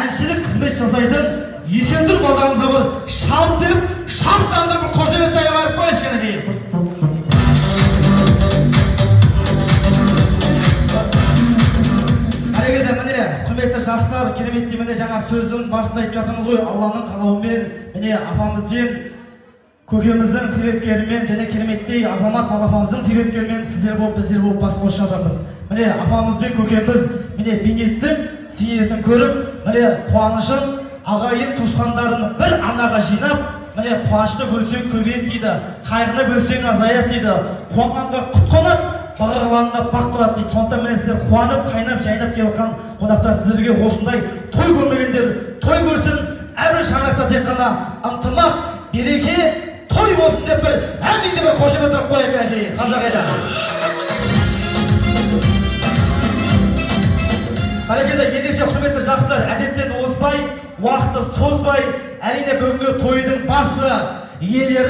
әншілік қызмет жасайтын Есентұр баламызға бір шалт деп, шарттандырып бір қошемет айырып қояйыншы кәнекей. Әрекеті міне, құрметті жақсылар, кереметтей міне жаңа сөздің басында айтып жатырмыз ғой, Алланың қалауымен міне апамызбен көкеміздің себепкерімен және кереметтей азамат балапамыздың себепкерімен сіздер болып, біздер болып бас қосып жатырмыз. Міне апамыз бен көкеміз міне бейнеттің зейнетін көріп, міне қуанышын ағайын туысқандарын бір анаға жинап, міне қуанышты бөлсең көбейеді дейді, қайғыны бөлсең азаяды дейді, қуанғанға құт қонады, бағарланға бақ тұрады дейді. Сондықтан міне сіздер қуанып, қайнап, жайнап келіп жатқан қонақтар, сіздерге осындай той көрмегендер той көрсін, әрбір шаңырақта тек қана ынтымақ, береке, той болсын деп бір әмин деп бір қошемет ұрып қояйық әншейін қазақ елі. Бәрекелді, ендеше құрметті жақсылар, әдеттен озбай, уақытты созбай, әрине бүгінгі тойдың басты иелері